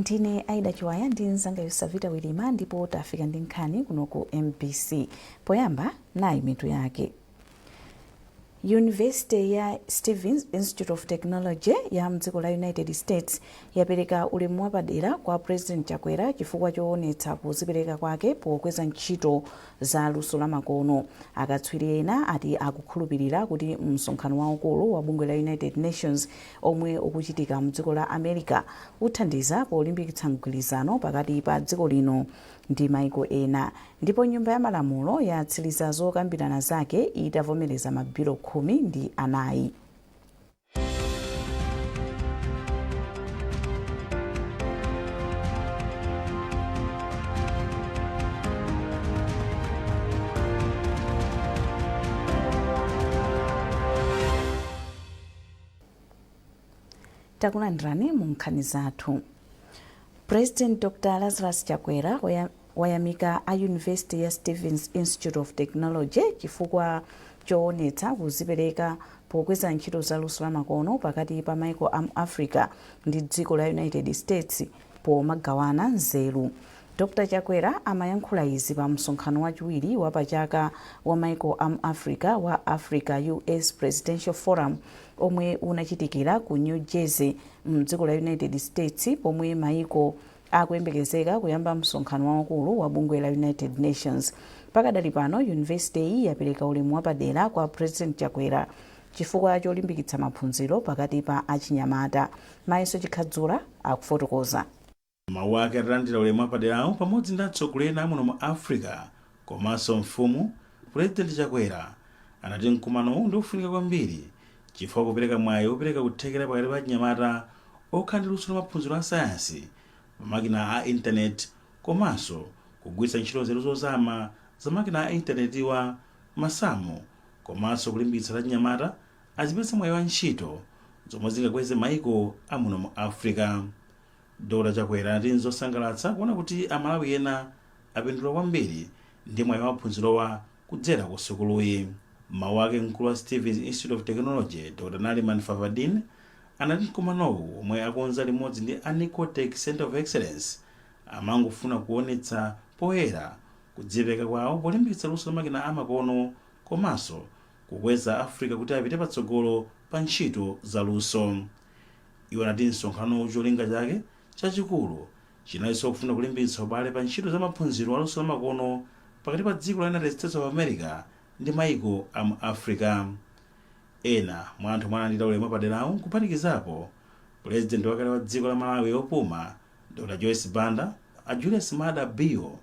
Ndine Aida Chiwaya ndi mzanga Yusavita Wilima, ndipo tafika ndi nkhani kuno ku MBC. Poyamba, nayi mitu yake. Yunivesite ya Stevens Institute of Technology ya mdziko la United States yapereka ulemu wapadera kwa President Chakwera chifukwa choonetsa kuzipereka kwake pokweza ntchito za luso la makono. Akatswiri ena ati akukhulupirira kuti msonkhano waukulu wa bungwe la United Nations omwe ukuchitika mdziko la America uthandiza polimbikitsa mgwirizano pakati pa dziko lino ndi maiko ena. Ndipo Nyumba ya Malamulo yatsiriza zokambirana zake itavomereza mabilo 14. Takulandirani mu nkhani zathu. President Dr Lazarus Chakwera wayamika a University ya Stevens Institute of Technology chifukwa choonetsa kuzipereka pokweza ntchito za luso la makono pakati pa maiko a mu Africa ndi dziko la United States pomagawana nzeru. Dr Chakwera amayankhula izi pa msonkhano wachiwiri wa pachaka wa maiko a mu Africa wa Africa US Presidential Forum omwe unachitikira ku New Jersey mdziko la United States, pomwe maiko akuyembekezeka kuyamba msonkhano waukulu wa bungwe la United Nations. Pakadali pano, yunivesiteyi yapereka ulemu wapadera kwa President Chakwera chifukwa cholimbikitsa maphunziro pakati pa achinyamata. Mayeso Chikhadzula akufotokoza. Mawu ake atalandira ulemu wapaderawu pamodzi ndi atsogoleri ena amuno mu Africa komanso mfumu, Pulezidenti Chakwera anati mkumanowu ndi ofunika kwambiri chifukwa ukupereka mwayi wopereka kuthekera pakati pa achinyamata okhala ndi luso la maphunziro a sayansi pa makina a intaneti komanso kugwiritsa ntchito nzeru zozama za makina a intanetiwa, masamu komanso kulimbikitsa kuti achinyamata azipeza mwayi wa ntchito zomwe zingakweze maiko amuno mu Africa. Dr Chakwera anati nzosangalatsa kuona kuti aMalawi ena apindula kwambiri ndi mwayi wa maphunzirowa kudzera ku sukuluyi. M'mawu ake, mkulu wa Stevens Institute of Technology, Dr Nariman Farvardin, anati mkumanowu, omwe akonza limodzi ndi a Nicotech Centre of Excellence, amangofuna kuonetsa poyera kudzipereka kwawo polimbikitsa luso la makina amakono komanso kukweza Africa kuti apite patsogolo pa ntchito za luso. Iwo anati msonkhanowu cholinga chake chachikulu chinalinso kufuna kulimbikitsa ubale pa ntchito za maphunziro a luso la makono pakati pa dziko la United States of America ndi maiko a mu Africa. Ena mwa anthu omwe analandira ulemu wapaderawu nkuphatikizapo Pulezidenti wakale wa dziko la Malawi wopuma Dr Joyce Banda, a Julius Maada Bio,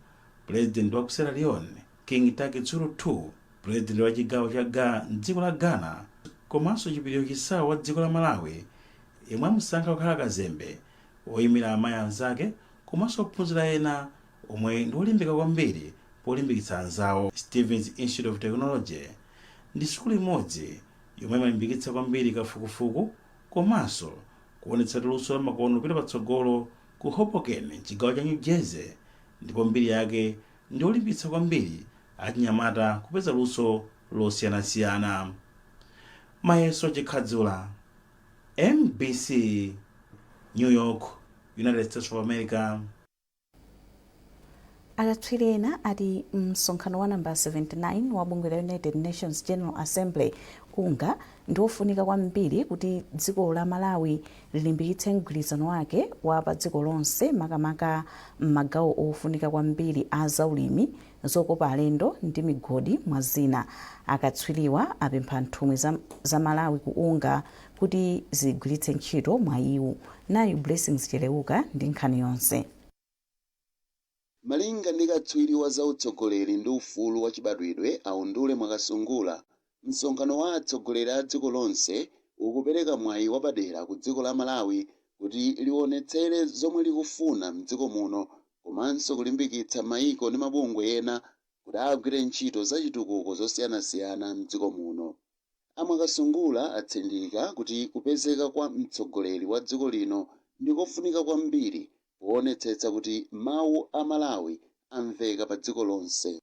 Pulezidenti wa ku Sierra Leone King Tackie Tsuru 2, Pulezidenti wa chigawo cha Ga m'dziko la Ghana komanso Chipiliro Chisau wa dziko la Malawi yemwe amusankha kukhala kazembe woyimira amayi anzake komanso ophunzira ena omwe ndi olimbika kwambiri polimbikitsa anzawo. Stevens Institute of Technology ndi sukulu imodzi yomwe imalimbikitsa kwambiri kafukufuku komanso kuonetsa kuti luso la makono lupita patsogolo ku Hoboken mchigawo cha New Jersey, ndipo mbiri yake ndi yolimbikitsa kwambiri achinyamata kupeza luso losiyanasiyana. Mayeso Chikhadzula, MBC, New York, United States of America. Akatswiri ena ati msonkhano wa namba 79 wa bungwe la United Nations General Assembly, UNGA, ndi wofunika kwambiri kuti dziko la Malawi lilimbikitse mgwirizano wake wa pa dziko lonse, makamaka m'magawo ofunika kwambiri a zaulimi, zokopa alendo ndi migodi, mwa zina. Akatswiriwa apempha nthumwi za Malawi ku UNGA kuti zigwiritse ntchito mwayiwu. Nayu Blessings Cheleuka ndi nkhani yonse. Malinga ndi katswiri wa zautsogoleri ndi ufulu wachibadwidwe a Undule Mwakasungula, msonkhano wa atsogoleri a dziko lonse ukupereka mwayi wapadera ku dziko la Malawi kuti liwonetsere zomwe likufuna mdziko muno komanso kulimbikitsa maiko ndi mabungwe ena kuti agwire ntchito zachitukuko zosiyanasiyana mdziko muno. A Mwakasungula atsindika kuti kupezeka kwa mtsogoleri wa dziko lino ndikofunika kwambiri poonetsetsa kuti mawu a Malawi amveka pa dziko lonse.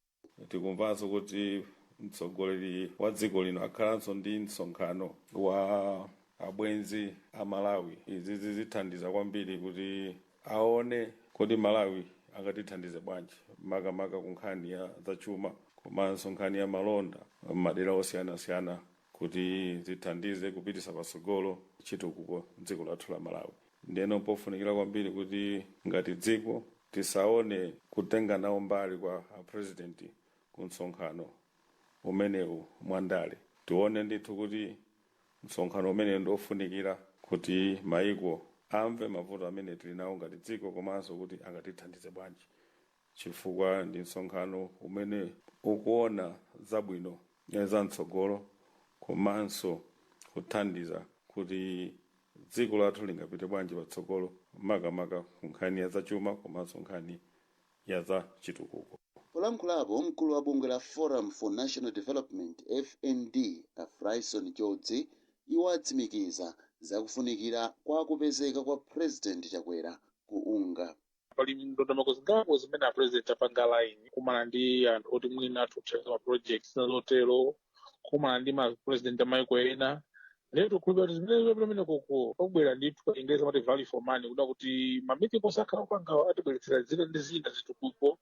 Tikumvanso kuti mtsogoleri wa dziko lino akhalanso ndi msonkhano wa abwenzi a Malawi. Izi zithandiza kwambiri kuti Aone kuti Malawi angatithandize bwanji, makamaka ku nkhani ya zachuma komanso nkhani ya malonda m'madera osiyanasiyana, kuti zithandize kupitisa patsogolo chitukuko dziko lathu la Malawi. Ndeno pofunikira kwambiri kuti ngati dziko tisaone kutenga nawo mbali kwa a President ku msonkhano umenewu mwandale. Tione ndithu kuti msonkhano umenewu ndiofunikira kuti maiko amve mavuto amene tili nawo ngati dziko komanso kuti angatithandize bwanji, chifukwa ndi msonkhano umene ukuona zabwino za mtsogolo komanso kuthandiza kuti dziko lathu lingapite bwanji patsogolo, makamaka ku nkhani ya zachuma komanso nkhani ya za chitukuko. Polankhulapo, mkulu wa bungwe la Forum for National Development, FND, a Fryson Chodzi, iwo atsimikiza zakufunikira kwa kupezeka kwa President Chakwera ku UNGA. Pali ndondomeko zingapo zimene a President apanga line kumana ndi anthu oti mwina athu kuthandiza ma projects zotero, kumana ndi ma president amaiko ena. Lero tikhulupirira kuti zimene pamene koko pakubwera ndithu, pa Ingereza amati value for money, kuda kuti ma meeting onse akhala kupangawo atibweretsera zina ndi zina zitukuko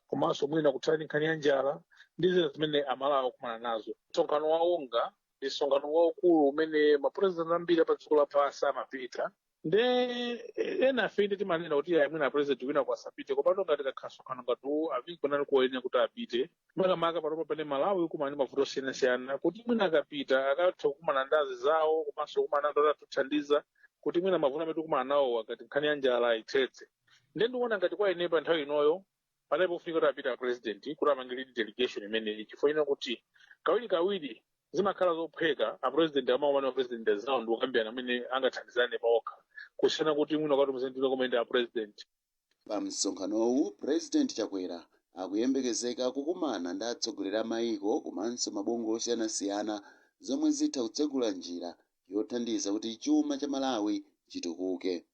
komanso mwina kuthana ndi nkhani ya njala ndi zina zimene Amalawi akumana nazo. Msonkhano wa UNGA ndi msonkhano waukulu umene ma president ambiri apa dziko lapansi amapita. Nde ena afe inde timanena kuti ayi, mwina president wina kwasapite, komatu ngati kakhala msonkhano ngati uwu, aviki panali koyenera kuti apite, makamaka panopa pane Malawi kumana ndi mavuto osiyanasiyana, kuti mwina akapita akatha kukumana ndi azinzawo komanso kukumana ndi anthu atithandiza kuti mwina mavuto amene tikumana nawo ngati nkhani ya njala ithetse. Nde ndikuona ngati kwa ine pa nthawi inoyo panali pofunika kuti apite a President kuti apange lead delegation imeneyi, chifukwa ina kuti kawirikawiri zimakhala zophweka a President amakumana president zawo ndi kukambirana amene angathandizane paokha, kusiyana kuti mwina ukatumiza ndino komwe a President. Pa msonkhanowu, President Chakwera akuyembekezeka kukumana ndi atsogoleri a mayiko komanso mabungwe osiyanasiyana, zomwe zitha kutsegula njira yothandiza kuti chuma cha Malawi chitukuke.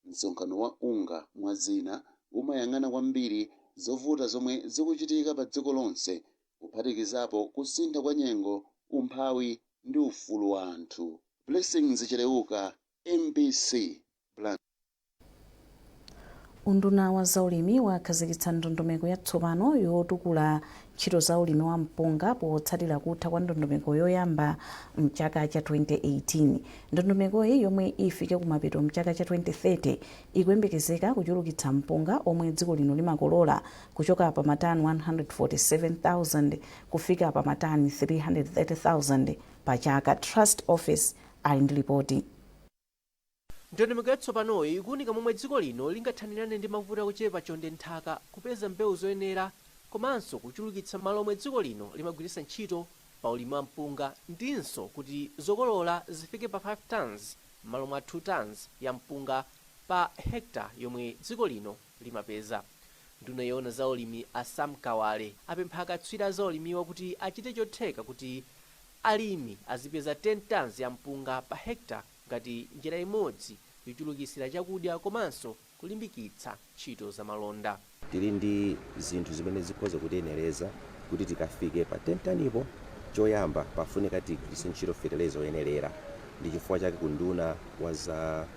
Msonkhano wa UNGA, mwa zina, umayang'ana kwambiri zovuta zomwe zikuchitika pa dziko lonse, kuphatikizapo kusintha kwa nyengo, umphawi ndi ufulu wa anthu. Blessings Cheleuka, MBC, Blantyre. Unduna wa zaulimi wakhazikitsa ndondomeko yatsopano yotukula ntchito za ulimi wa mpunga potsatira kutha kwa ndondomeko yoyamba mchaka cha 2018. Ndondomekoyi, yomwe ifike kumapeto mchaka cha 2030, ikuyembekezeka kuchulukitsa mpunga omwe dziko lino limakolola kuchoka pa matani 147,000 kufika pa matani 330,000 pa chaka. Trust Office ali ndi ripoti. Ndondomeko yatsopanoyi ikuwunika momwe dziko lino lingathanirane ndi mavuto akuchepa chonde nthaka, kupeza mbewu zoyenera komanso kuchulukitsa malo omwe dziko lino limagwiritsa ntchito pa ulimi wa mpunga, ndinso kuti zokolola zifike pa 5 tons m'malo mwa 2 tons ya mpunga pa hekta yomwe dziko lino limapeza. Nduna yoona za ulimi a Sam Kawale apempha akatswiri a zaulimiwa kuti achite chotheka kuti alimi azipeza 10 tons ya mpunga pa hekta ngati njira imodzi yochulukitsira chakudya komanso kulimbikitsa ntchito zamalonda. Tili ndi zinthu zimene zikhoza kutiyenereza kuti tikafike pa 10 tanipo. Choyamba, pafunika tigwiritse ntchito feteleza oyenerera. Ndi chifukwa chake ku nduna wa za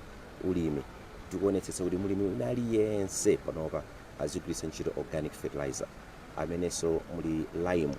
ulimi tikuonetsetsa kuti mulimi wina aliyense panopa azigwiritsa ntchito organic fertilizer amenenso muli lime,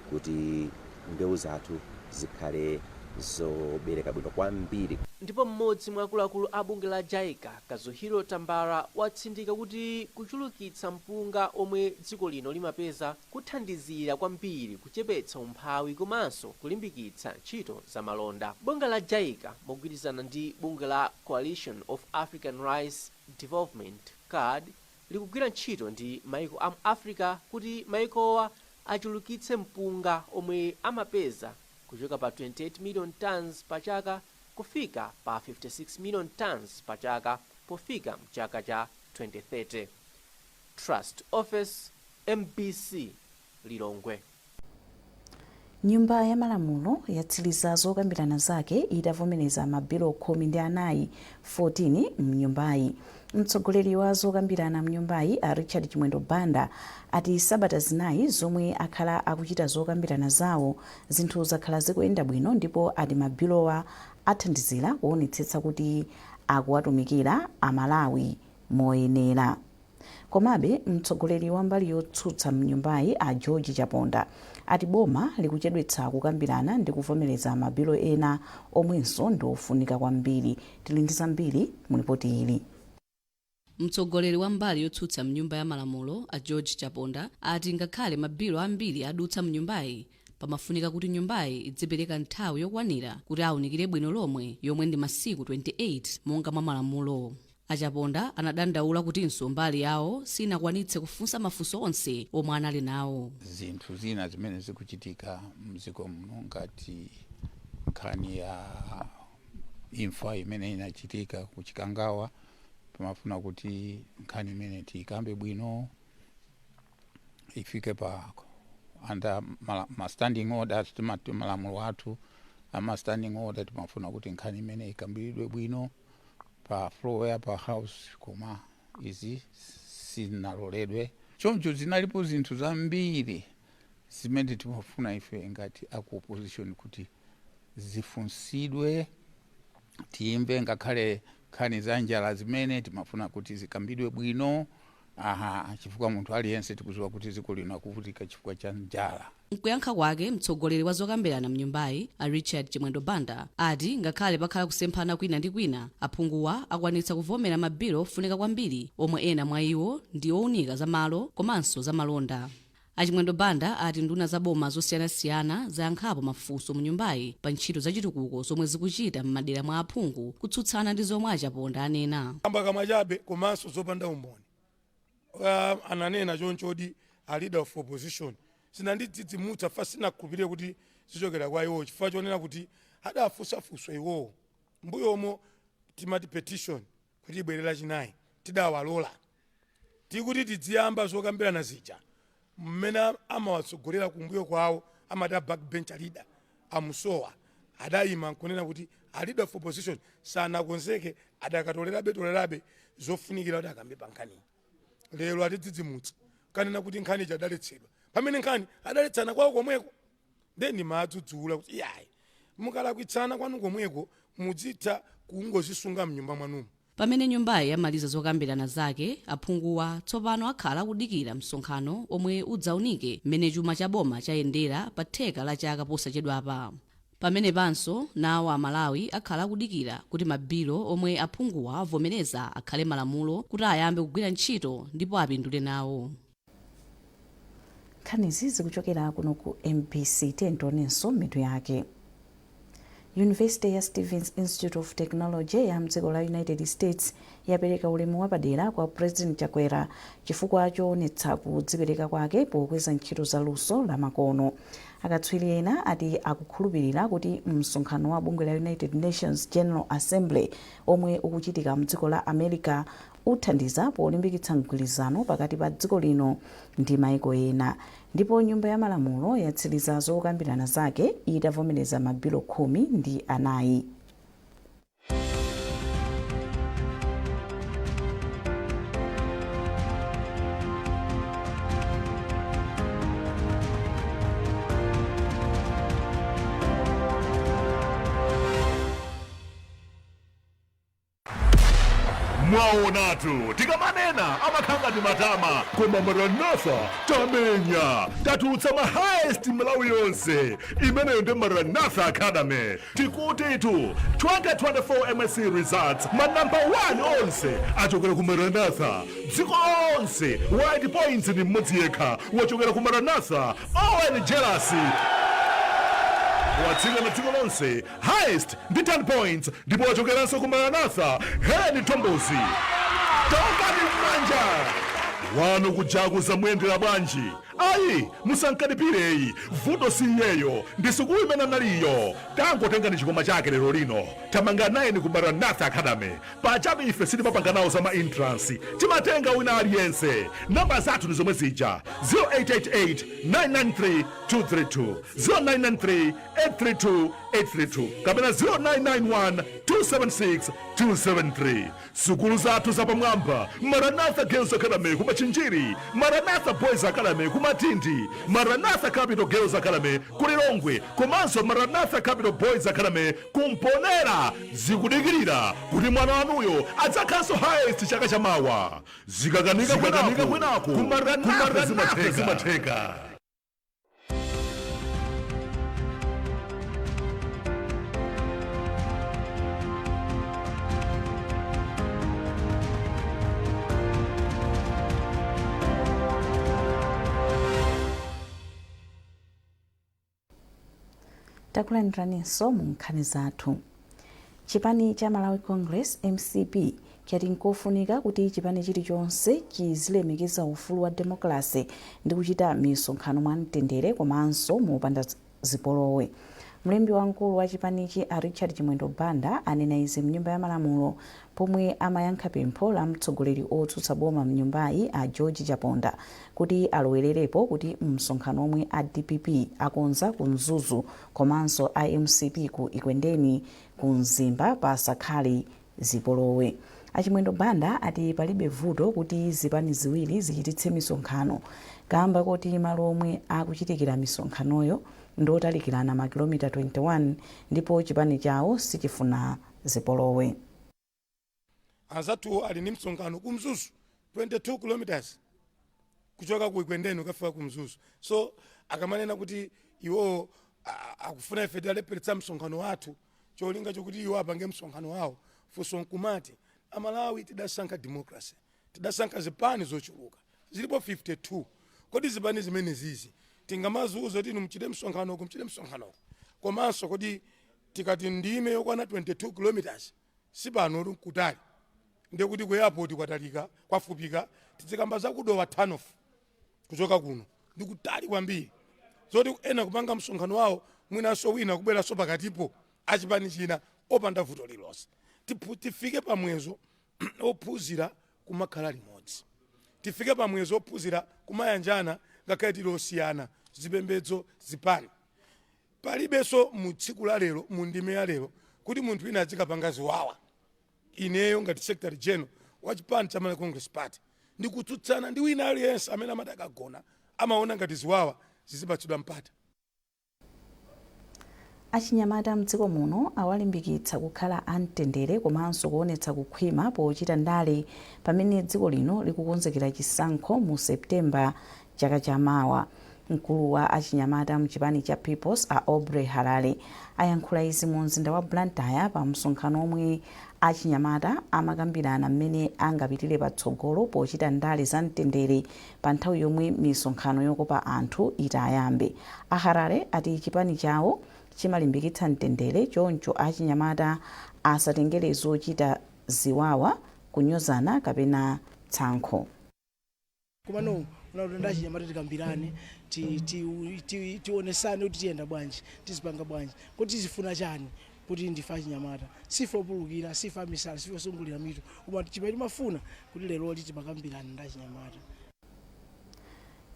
kuti mbewu zathu zikhale zobereka bwino kwambiri. Ndipo mmodzi mwa akuluakulu a bungwe la JICA, Kazuhiro Tambara, watsindika kuti kuchulukitsa mpunga omwe dziko lino limapeza kuthandizira kwambiri kuchepetsa umphawi komanso kulimbikitsa ntchito zamalonda. Bungwe la JICA mogwirizana ndi bungwe la Coalition of African Rice Development, CARD, likugwira ntchito ndi maiko a mu Africa kuti maikowa achulukitse mpunga omwe amapeza kuchoka pa 28 million tons pa chaka kufika pa 56 million tons pa chaka pofika mchaka cha 2030. Trust Office, MBC, Lilongwe. Nyumba ya Malamulo yatsiriza zokambirana zake itavomereza mabilo 14, 14 mnyumbayi. Mtsogoleri wa zokambirana mnyumbayi, a Richard Chimwendo Banda, ati sabata 4 zomwe akhala akuchita zokambirana zawo, zinthu zakhala zikuyenda bwino, ndipo ati mabilowa athandizira kuonetsetsa kuti akuwatumikira Amalawi. Moyenera. Komabe mtsogoleri wa mbali yotsutsa mnyumbayi, a George Chaponda, ati boma likuchedwetsa kukambirana ndi kuvomereza mabilo ena omwenso ndi ofunika kwambiri. Tili ndi zambiri mu ripoti ili. Mtsogoleri wa mbali yotsutsa mnyumba ya malamulo, a George Chaponda, ati ngakhale mabilo ambiri adutsa mnyumbayi, pamafunika kuti nyumbayi idzipereka nthawi yokwanira kuti awunikire bwino lomwe, yomwe ndi masiku 28 monga mwa malamulo. Achaponda anadandaula kutinso mbali yawo sinakwanitse kufunsa mafunso onse omwe anali nawo. Zinthu zina zimene zikuchitika mdziko muno, ngati nkhani ya imfa imene inachitika ku Chikangawa, pamafuna kuti nkhani imene tiyikambe bwino, ifike pa under ma standing orders. Timati malamulo athu ama standing order, timafuna kuti nkhani imene ikambiridwe bwino pa floor ya pa House, koma izi sizinaloledwe. Choncho zinalipo zinthu zambiri zimene timafuna ife ngati aku opposition kuti zifunsidwe, tiyimve. Ngakhale nkhani za njala zimene timafuna kuti zikambidwe bwino, aha, chifukwa munthu aliyense tikudziwa kuti dziko lino akuvutika chifukwa cha njala. Mkuyankha kwake, mtsogoleri wa zokambirana mnyumbayi, a Richard Chimwendo Banda, ati ngakhale pakhala kusemphana kwina ndi kwina, aphunguwa akwanitsa kuvomera mabilo ofunika kwambiri, omwe ena mwa iwo ndi owunika za malo komanso za malonda. Achimwendo Banda ati nduna za boma zosiyanasiyana zayankhapo mafunso mu nyumbayi pa ntchito zachitukuko zomwe zikuchita m'madera mwa aphungu, kutsutsana ndi zomwe Achaponda anena. Kamba kamachabe komanso zopanda umboni. Ananena chonchodi a leader of opposition, zinandidzidzimutsa fa sinakhulupirire kuti zichokera kwa iwowo, chifukwa chonena kuti adafunsafunso iwowo mbuyomo. Timati petition kuti ibwerera chinayi, tidawalola tikuti tidziyamba zokambirana zija. Mmene amawatsogolera kumbuyo kwawo, amati a backbench leader amusowa, adayima nkunena kuti a leader of opposition sanakonzeke, adakatolerabe tolerabe zofunikira kuti akambe pa nkhaniyi. Lero atidzidzimutsa kanena kuti nkhani ija adaletsedwa, pamene nkhani adaletsana kwawo komweko. Nde ndimadzudzula kuti iyayi, mukalakwitsana kwanu komweko mudzitha kungozisunga mnyumba mwanumo. Pamene nyumbayi yamaliza zokambirana zake, aphunguwa tsopano akhala akudikira msonkhano omwe udzaunike mmene chuma cha boma chayendera pa theka la chaka posachedwapa. Pamene panso nawo Amalawi akhala akudikira kuti mabilo omwe aphunguwa avomereza akhale malamulo kuti ayambe kugwira ntchito ndipo apindule nawo. Nkhanizi zikuchokera kuno ku MBC. Tionenso mitu yake. University ya Stevens Institute of Technology ya mdziko la United States yapereka ulemu wapadera kwa President Chakwera chifukwa choonetsa kudzipereka kwake pokweza ntchito za luso la makono. Akatswiri ena ati akukhulupirira kuti msonkhano wa bungwe la United Nations General Assembly omwe ukuchitika mdziko la America uthandiza polimbikitsa mgwirizano pakati pa dziko lino ndi maiko ena. Ndipo Nyumba ya Malamulo yatsiriza zokambirana zake itavomereza mabilo 14. Mwaonatu, tikamanena amakhala ngati matama, koma Maranatha tamenya, tatulutsa ma highest Malawi yonse. Imeneyo ndi Maranatha Academy. Tikutitu 2024 MSCE results, ma number 1 onse achokera ku Maranatha. Dziko lonse wide points ni mmodzi yekha wachokera ku Maranatha, Owen Jealous, watsika na dziko lonse highest ndi 10 points, ndipo wachokeranso ku Maranatha, Helen Tombozi. Taombani m'manja wanu kujaku. Zamuyendera bwanji? Ayi, musankalipireyi, vuto si iyeyo, ndi sukulu imene analiyo. Tangotengani chikoma chake lero lino, tamanga 9 ku Maranatha Academy. Pachabe ife sitimapanga nawo za ma entrance, timatenga wina aliyense. Namba zathu ndi zomwe zija: 0888 993 232, 0993 832. 832 kapena 0991 276 273. Sukulu zathu zapamwamba: Maranatha Girls Academy ku Machinjiri, Maranatha Boys Academy ku Matindi, Maranatha Capital Girls Academy ku Lilongwe komanso Maranatha Capital Boys Academy ku Mponera zikudikirira kuti mwana wanuyo adzakhalenso highest chaka chamawa. Zikakanika kwinaku, ku Maranatha zimatheka. Takulandiraninso mu nkhani zathu. Chipani cha Malawi Congress, MCP, chati nkofunika kuti chipani chilichonse chizilemekeza ufulu wa democracy ndi kuchita misonkhano mwamtendere komanso mopanda zipolowe. Mlembi wamkulu wa chipanichi, a Richard Chimwendo Banda, anena izi mnyumba ya malamulo pomwe amayankha pempho la mtsogoleri otsutsa boma mnyumbayi, a George Chaponda, kuti alowererepo kuti msonkhano omwe a DPP akonza ku Mzuzu komanso a MCP ku Ekwendeni ku Mzimba pasakhale zipolowe. Achimwendo Banda ati palibe vuto kuti zipani ziwiri zichititse misonkhano kamba koti malo omwe akuchitikira misonkhanoyo ndiotalikirana makilomita 21 ndipo chipani chawo sichifuna zipolowe. Anzathu ali ndi msonkhano ku Mzuzu, 22 kilometers kuchoka ku Ekwendeni ukafika ku Mzuzu. So akamanena kuti iwo akufuna ife tialepheretsa msonkhano wathu cholinga chokuti iwo apange msonkhano wawo, funso nkumati, Amalawi tidasankha democracy, tidasankha zipani zochuluka, zilipo 52. Kodi zipani zimene zizi tingamaziuza kuti inu mchite msonkhano uku, mchite msonkhano uku? Komanso kodi tikati ndime yokwana 22 kilometers, sipano nkutali, ndekuti ku airport kwatalika, kwafupika. Tizikamba za ku Dowa turn-off kuchoka kuno ndikutali kwambiri, zoti ena kupanga msonkhano wawo, mwinanso wina kubweranso pakatipo achipani china opanda vuto lililonse. Tifike pamwezo ophunzira kumakhala limodzi, tifike pamwezo ophunzira kumayanjana ngakhale tili osiyana zipembedzo, zipani. Palibenso mu tsiku la lero, mu ndime ya lero, kuti munthu wina azikapanga ziwawa. Ineyo ngati secretary general wa chipani cha Malawi Congress Party ndikutsutsana ndi wina aliyense amene amati akagona amaona ngati ziwawa zizipatsidwa mpata. Achinyamata mdziko muno awalimbikitsa kukhala amtendere komanso kuonetsa kukhwima pochita ndale pamene dziko lino likukonzekera chisankho mu Septemba chaka chamawa. Mkulu wa achinyamata mchipani cha Peoples, a Aubrey Harare, ayankhula izi mu mzinda wa Blantyre pa msonkhano omwe achinyamata amakambirana mmene angapitire patsogolo pochita ndale za mtendere pa nthawi yomwe misonkhano yokopa anthu itayambe. A Harare ati chipani chawo chimalimbikitsa mtendere, choncho achinyamata asatengere zochita ziwawa, kunyozana kapena tsankho. Komano unati ndachinyamata tikambirane, tionesane kuti tiyenda bwanji, tizipanga bwanji, kuti tizifuna chani, kuti ndife achinyamata, sife opulukira, sife amisala, sife osungulira mitu, koma chimene timafuna kuti leroli timakambirana ndi achinyamata.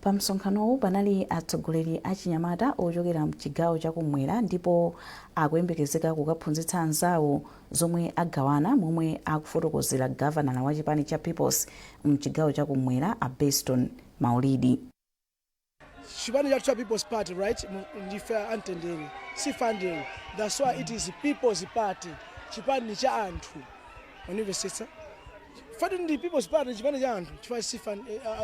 Pa msonkhanowu panali atsogoleri achinyamata ochokera mchigawo chakumwera ndipo akuyembekezeka kukaphunzitsa anzawo zomwe agawana, momwe akufotokozera gavanala wa chipani cha Peoples mchigawo chakumwera, a Beston Maulidi. Chipani chathu cha People's Party, right, ndife amtendere, sife andewu. That's why it is People's Party, chipani cha anthu, unimvetsetsa? Fati ndi People's Party, chipani cha anthu, chifukwa sife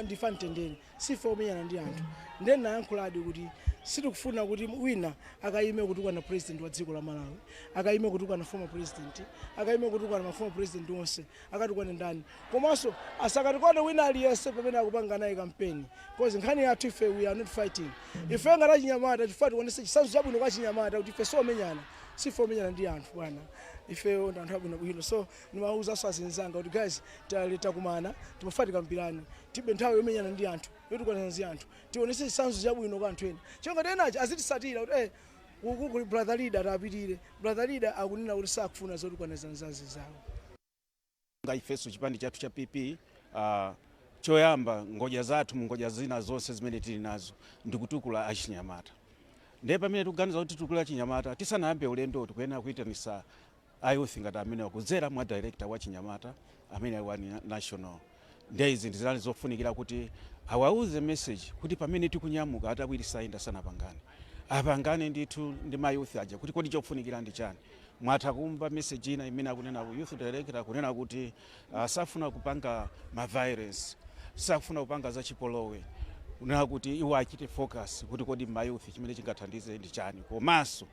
ndife amtendere, sife omenyana ndi anthu. Then nayankhuladi kuti sitikufuna kuti wina akayime kutukwana president wa dziko la Malawi, akayime kutukwana former president, akayime kutukwana ma former president onse, akatukwane ndani? Komanso asakatukwane wina aliyense pamene akupanga naye kampeni, cause nkhani yathu ife, we are not fighting. Ife ngati achinyamata, chifukwa tionese chitsanzo chabwino kwa achinyamata kuti ife siomenyana, sife omenyana ndi anthu bwana, ife ndi anthu abwinobwino. So ndimawuzanso azinzanga kuti guys, tali takumana, timafuna tikambirane, tibe nthawi yomenyana ndi anthu, yotukwanana ndi anthu. Tionese chitsanzo chabwino kwa anthu ena, chonga enachi azitisatira kuti uku kuli brother leader, tapitire brother leader akunena kuti sakufuna zotukwana zanzazi zawo. Nga ifenso chipani chathu cha PP, choyamba ngodya zathu, mungodya zina zonse zimene tili nazo, ndikutukula achinyamata. Ndiye pamene tikuganiza kuti titukule achinyamata, tisanayambe ulendo tikuyenera kuyitanisa a youth ngati amene kudzera mwa director wa chinyamata amene ali wa national. Ndiye izi ndi zinali zofunikira kuti awauze message kuti pamene tikunyamuka, atawiri sayenda sanapangane, apangane ndithu ndi ma youth aja kuti kodi chofunikira ndi chani. Mwatha kumva message ina imene akunena ku youth director, kunena kuti safuna kupanga ma violence, sakufuna kupanga zachipolowe, kunena kuti iwo achite focus kuti kodi ma youth chimene chingathandize ndi chani, komanso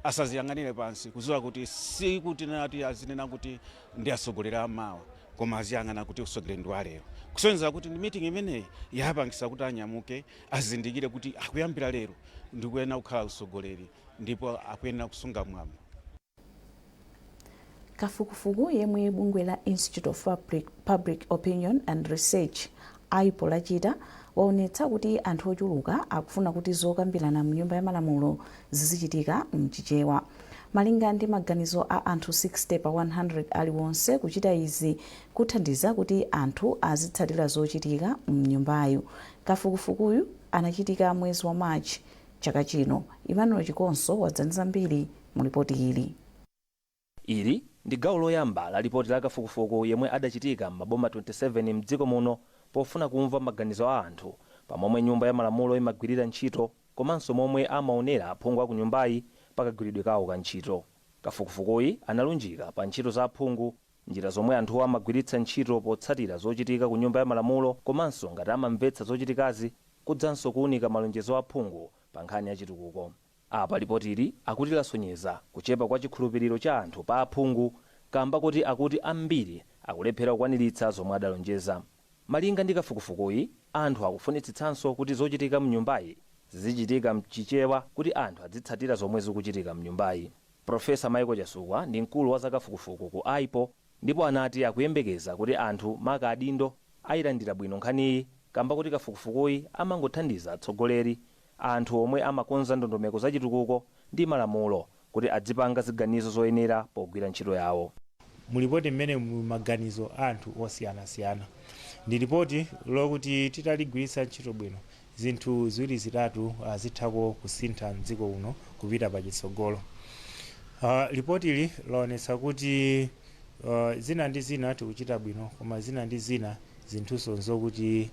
asaziyang'anire pansi, kudziwa kuti sikuti nati azinena kuti ndi atsogoleri amawa, koma aziyang'ana kuti utsogoleri ndi walero, kusonyeza kuti ndi meeting imeneyi yapangisa kuti anyamuke, azindikire kuti akuyambira lero ndikuyenera kukhala utsogoleri ndipo akuyenera kusunga mwambo. Kafukufuku yemwe bungwe la Institute of Public Opinion and Research, IPOR, lachita waonetsa kuti anthu ochuluka akufuna kuti zokambirana mnyumba ya malamulo zizichitika mChichewa. Malinga ndi maganizo a anthu 60 pa 100 aliwonse, kuchita izi kuthandiza kuti anthu azitsatira zochitika mnyumbayo. Kafukufukuyu anachitika mwezi wa March chaka chino. Emmanuel Chikonso wadza ndi zambiri mu ripoti ili. Ili ndi gawo loyamba la lipoti la kafukufuku yemwe adachitika m'maboma 27 mdziko muno pofuna kumva maganizo a anthu pamomwe nyumba ya malamulo imagwirira ntchito, komanso momwe amaonera aphungu aku nyumbayi pakagwiridwe kawo ka ntchito. Kafukufukuyi analunjika pa ntchito za aphungu, njira zomwe anthuwo amagwiritsa ntchito potsatira zochitika ku nyumba ya malamulo, komanso ngati amamvetsa zochitikazi, kudzanso kuwunika malonjezo aphungu pa nkhani ya chitukuko. Apa lipotili akuti lasonyeza kuchepa kwa chikhulupiriro cha anthu pa aphungu, kamba kuti akuti ambiri akulephera kukwaniritsa zomwe adalonjeza. Malinga ndi kafukufukuyi, anthu akufunitsitsanso kuti zochitika mnyumbayi zizichitika mChichewa kuti anthu adzitsatira zomwe zikuchitika mnyumbayi. Profesa Michael Chasukwa ndi mkulu wa zakafukufuku ku IPOR, ndipo anati akuyembekeza kuti anthu, maka adindo, ayilandira bwino nkhaniyi, kamba kuti kafukufukuyi amangothandiza atsogoleri, anthu omwe amakonza ndondomeko zachitukuko ndi malamulo, kuti adzipanga ziganizo zoyenera pogwira ntchito yawo. Mulipoti mmene muli maganizo a anthu osiyanasiyana. Ndi lipoti lokuti titaligwiritsa ntchito bwino, zinthu ziwiri zitatu zithako kusintha mdziko uno kupita pachitsogolo. Lipotili laonetsa kuti zina ndi zina tikuchita bwino, koma zina ndi zina zinthunso nzokuti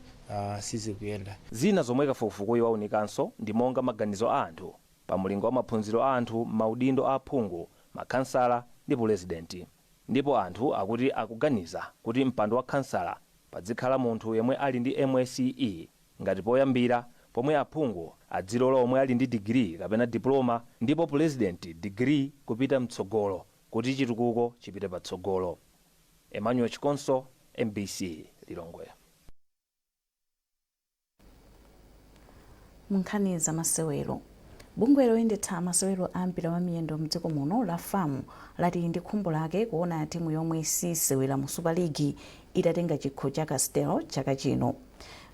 sizikuyenda. Zina zomwe kafukufukuyi waunikanso ndi monga maganizo a anthu pa mulingo wa maphunziro a anthu m'maudindo a aphungu, makhansala ndi pulezidenti, ndipo anthu akuti akuganiza kuti mpando wa khansala padzikhala munthu yemwe ali ndi MSCE ngati poyambira, pomwe aphungu adzilola omwe ali ndi digiri kapena diploma, ndipo pulezidenti digiri kupita mtsogolo, kuti chitukuko chipite patsogolo. Emmanuel Chikonso, MBC, Lilongwe. Munkhani za masewero, bungwe loyendetsa masewero a mpira wa miyendo mdziko muno la FAM lati ndi khumbo lake kuona timu yomwe sisewera mu Super League itatenga chikho cha Castel chaka chino.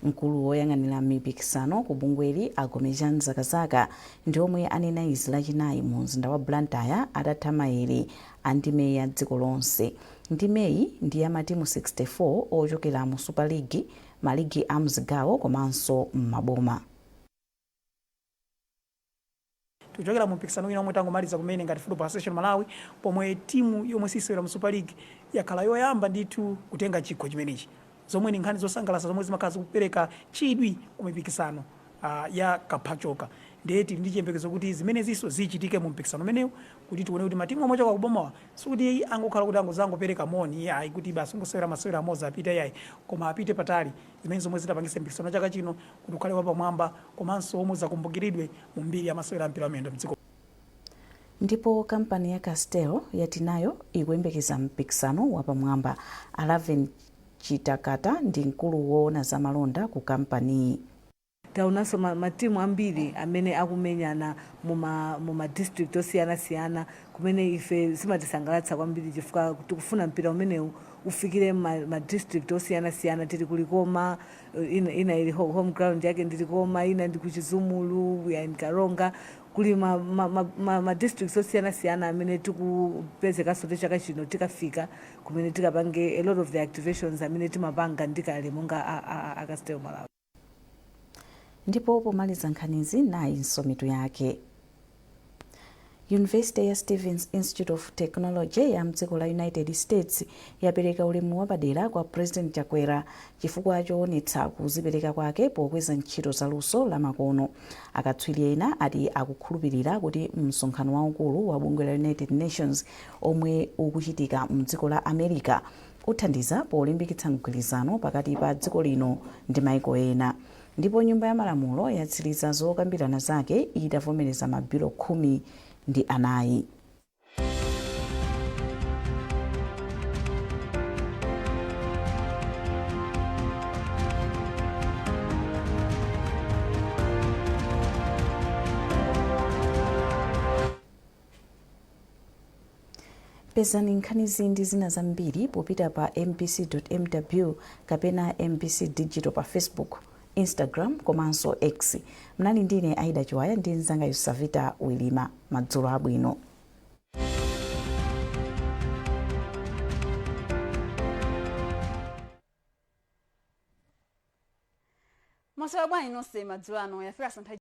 Mkulu woyang'anira mipikisano ku bungweli, Agomejan Zakazaka, ndi omwe anena izi Lachinayi mu mzinda wa Blantyre atatha maere a ndime ya dziko lonse. Ndimeyi ndi ya matimu 64 ochokera mu Super League, maligi a mzigawo komanso m'maboma. Tikuchokera mu mpikisano wina omwe tangomaliza kumene ngati Football Association Malawi, pomwe timu yomwe sisewera mu Super League yakhala yoyamba ndithu kutenga chikho chimenechi, zomwe ni nkhani zosangalatsa zomwe zimakhala zikupereka chidwi ku mipikisano ya kaphachoka. Ndiye tili ndi chiyembekezo kuti zimenezinso zichitike mu mpikisano umenewu, kuti tione kuti matimu omwe achoka kubomawa sikuti angokhala kuti angozangopereka moni ayi, kuti basi ungosewera masewera amodzi apite, ayi, koma apite patali, zimene zomwe zitapangitse mpikisano chaka chino kuti ukhale wapamwamba komanso omwe uzakumbukiridwe mu mbiri ya masewera ampira wa miyendo mdziko. Ndipo kampani ya Castel yati nayo ikuyembekeza mpikisano wapamwamba. Alaven Chitakata ndi mkulu woona za malonda ku kampaniyi. Taonanso matimu ambiri amene akumenyana muma district osiyanasiyana, kumene ife zimatisangalatsa kwambiri chifukwa tikufuna mpira umenewu ufikire ma district osiyanasiyana. Tili kulikoma, ina ili home ground yake ndi Likoma, ina ndi kuChizumulu, we are in Karonga, kuli ma districts osiyanasiyana amene tikupezekanso ti chaka chino tikafika kumene tikapange a lot of the activations amene timapanga ndikale monga a Castel Malawi. Ndipo pomaliza nkhanizi, nayinso mitu yake. Yunivesite ya Stevens Institute of Technology ya mdziko la United States yapereka ulemu wapadera kwa President Chakwera chifukwa choonetsa kuzipereka kwake pokweza ntchito za luso la makono. Akatswiri ena ati akukhulupirira kuti msonkhano waukulu wa bungwe la United Nations omwe ukuchitika mdziko la America uthandiza polimbikitsa mgwirizano pakati pa dziko lino ndi maiko ena. Ndipo Nyumba ya Malamulo yatsiriza zokambirana zake itavomereza mabilo 14. Pezani nkhanizi ndi zina zambiri popita pa mbc.mw kapena MBC Digital pa Facebook, Instagram komanso X. Mnali ndine Aida Chiwaya ndi mzanga Yusavita Wilima. Madzulo abwino. Mwaswera bwanji nonse madzulo ano? Yafika santha.